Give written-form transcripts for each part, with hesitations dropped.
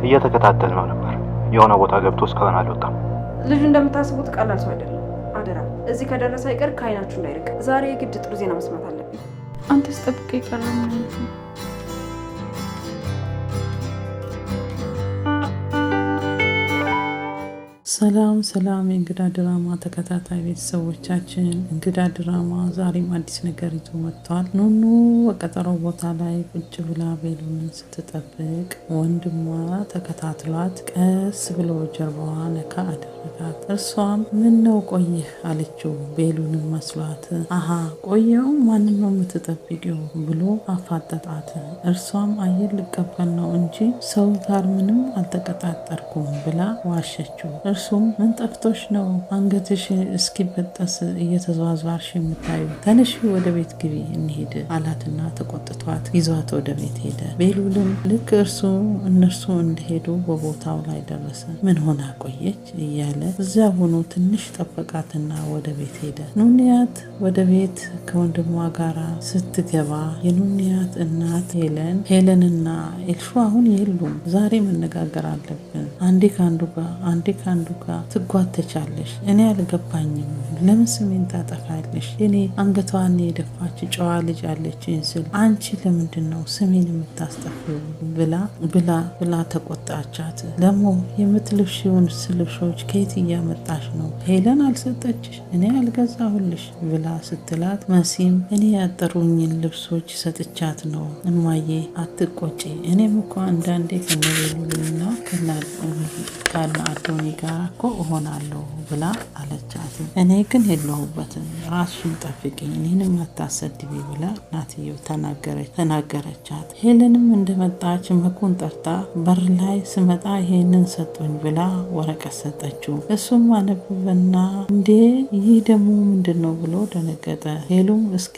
እየተከታተልነው ነበር። የሆነ ቦታ ገብቶ እስካሁን አልወጣም። ልጁ እንደምታስቡት ቀላል ሰው አይደለም። አደራ እዚህ ከደረሰ አይቀር ከአይናችሁ እንዳይርቅ። ዛሬ የግድ ጥሩ ዜና መስማት አለብኝ። አንተስ ጠብቀህ የቀረ ምን አይነት ነው? ሰላም ሰላም፣ የእንግዳ ድራማ ተከታታይ ቤተሰቦቻችን፣ እንግዳ ድራማ ዛሬም አዲስ ነገር ይዞ መጥቷል። ኑኑ በቀጠሮ ቦታ ላይ ቁጭ ብላ ቤሉንን ስትጠብቅ ወንድሟ ተከታትሏት ቀስ ብሎ ጀርባዋ ነካ አደረጋት። እርሷም ምን ነው ቆየህ አለችው። ቤሉንን መስሏት አሀ ቆየው፣ ማንን ነው የምትጠብቂው ብሎ አፋጠጣት። እርሷም አየር ልቀበል ነው እንጂ ሰው ጋር ምንም አልተቀጣጠርኩም ብላ ዋሸችው። እርሱም ምን ጠፍቶሽ ነው አንገትሽ እስኪበጠስ እየተዟዟርሽ የምታዩ? ተነሽ ወደ ቤት ግቢ እንሄድ አላትና ተቆጥቷት ይዟት ወደ ቤት ሄደ። ቤሉልም ልክ እርሱ እነርሱ እንደሄዱ በቦታው ላይ ደረሰ። ምን ሆና ቆየች እያለ እዚያ ሆኖ ትንሽ ጠበቃትና ወደ ቤት ሄደ። ኑንያት ወደ ቤት ከወንድሟ ጋር ስትገባ የኑንያት እናት ሄለንና ኤልሹ አሁን የሉም። ዛሬ መነጋገር አለብን። አንዴ ከአንዱ ጋር አንዴ ከአንዱ ጋር ትጓተቻለሽ። እኔ አልገባኝም። ለምን ስሜን ታጠፋለሽ? እኔ አንገቷን የደፋች ጨዋ ልጅ አለችኝ ስል አንቺ ለምንድን ነው ስሜን የምታስጠፊው? ብላ ብላ ብላ ተቆጣቻት። ደግሞ የምትልብሽውን ልብሶች ከየት እያመጣሽ ነው? ሄለን አልሰጠችሽ፣ እኔ አልገዛሁልሽ ብላ ስትላት መሲም እኔ ያጠሩኝን ልብሶች ሰጥቻት ነው እማዬ፣ አትቆጪ። እኔም እኮ አንዳንዴ ከነበሉልና ከና አዶኒ ጋር እኮ እሆናለሁ ብላ አለቻት። እኔ ግን የለሁበትም፣ ራስሽን ጠብቂኝ፣ እኔንም አታሰድቢ ብላ እናትየው ተናገረቻት። ሄለንም እንደመጣች መኩን ጠርታ በር ላይ ስመጣ ይሄንን ሰጡኝ ብላ ወረቀት ሰጠችው። እሱም አነበበና እንዴ ይህ ደግሞ ምንድን ነው ብሎ ደነገጠ። ሄሉም እስኪ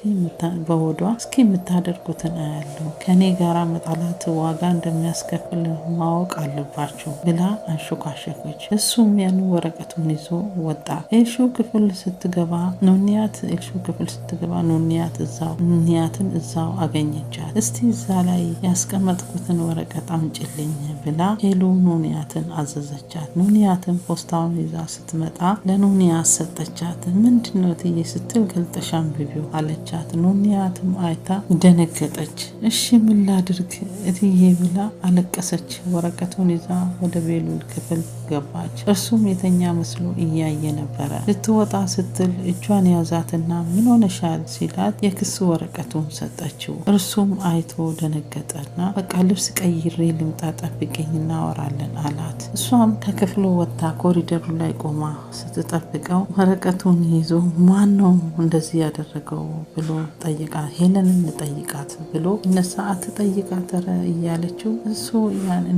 በሆዷ እስኪ የምታደርጉትን አያለሁ፣ ከእኔ ጋራ መጣላት ዋጋ እንደሚያስከፍል ማወቅ አለባችሁ ብላ አንሾካሸከች። እሱም ያን ወረቀቱን ይዞ ወጣ። ኤልሹ ክፍል ስትገባ ኑንያት ኤልሹ ክፍል ስትገባ ኑንያት እዛው ኑንያትን እዛው አገኘቻት። እስቲ እዛ ላይ ያስቀመጥኩትን ወረቀት አምጪልኝ ብላ ሄሉ ኑንያትን አዘዘቻት። ኑንያትን ፖስታውን ይዛ ስትመጣ ለኑንያት ሰጠቻት። ምንድን ነው ትዬ ስትል ገልጠሽ አንብቢው አለቻት። ኑንያትም አይታ ደነገጠች። እሺ ምን ላድርግ እትዬ ብላ አለቀሰች። ወረቀቱን ይዛ ወደ ቤሉል ክፍል ገባች። እርሱም የተኛ መስሎ እያየ ነበረ። ልትወጣ ስትል እጇን ያዛትና ምን ሆነሻል ሲላት የክስ ወረቀቱን ሰጠችው። እርሱም አይቶ ደነገጠና በቃ ልብስ ቀይሬ ልምጣ፣ ጠብቀኝ እናወራለን አላት። እሷም ከክፍሉ ወጥታ ኮሪደሩ ላይ ቆማ ስትጠብቀው ወረቀቱን ይዞ ማን ነው እንደዚህ ያደረገው ብሎ ጠይቃ ሄለንን እንጠይቃት ብሎ እነሳ አትጠይቃት ኧረ እያለችው እሱ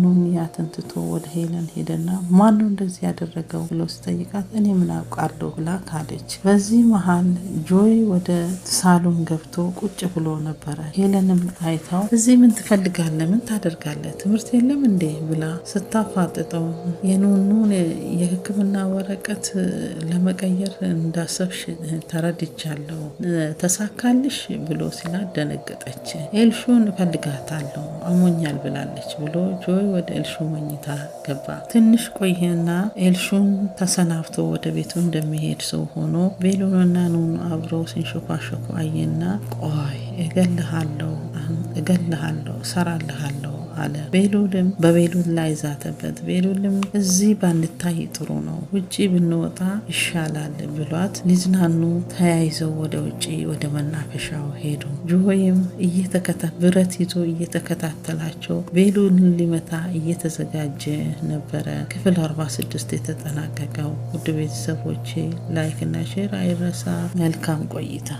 ኑንያትን ትቶ ወደ ሄለን ሄደና ማን ነው እንደዚህ ያደረገው ብሎ ስጠይቃት እኔ ምን አውቃለሁ ብላ ካደች። በዚህ መሀል ጆይ ወደ ሳሎን ገብቶ ቁጭ ብሎ ነበረ። ሄለንም አይታው እዚህ ምን ትፈልጋለህ? ምን ታደርጋለህ? ትምህርት የለም እንዴ ብላ ስታፋጥጠው የኑኑን የሕክምና ወረቀት ለመቀየር እንዳሰብሽ ተረድቻለሁ፣ ተሳካልሽ ብሎ ሲላት ደነገጠች። ኤልሹን እፈልጋታለሁ አሞኛል ብላለች ብሎ ጆይ ወደ ኤልሹ መኝታ ገባ። ትንሽ ቆየና ኤልሹን ተሰናብቶ ወደ ቤቱ እንደሚሄድ ሰው ሆኖ ቤሉንና ኑኑ አብረው ሲንሾካሾኩ አየና ቆይ እገልሃለሁ፣ እገልሃለሁ፣ እሰራልሃለሁ አለ። ቤሉልም በቤሉል ላይ ዛተበት። ቤሉልም እዚህ ባንታይ ጥሩ ነው፣ ውጪ ብንወጣ ይሻላል ብሏት ሊዝናኑ ተያይዘው ወደ ውጪ ወደ መናፈሻው ሄዱ። ጆይም ብረት ይዞ እየተከታተላቸው ቤሉልን ሊመታ እየተዘጋጀ ነበረ። ክፍል 46 የተጠናቀቀው። ውድ ቤተሰቦቼ like እና share አይረሳ። መልካም ቆይታ።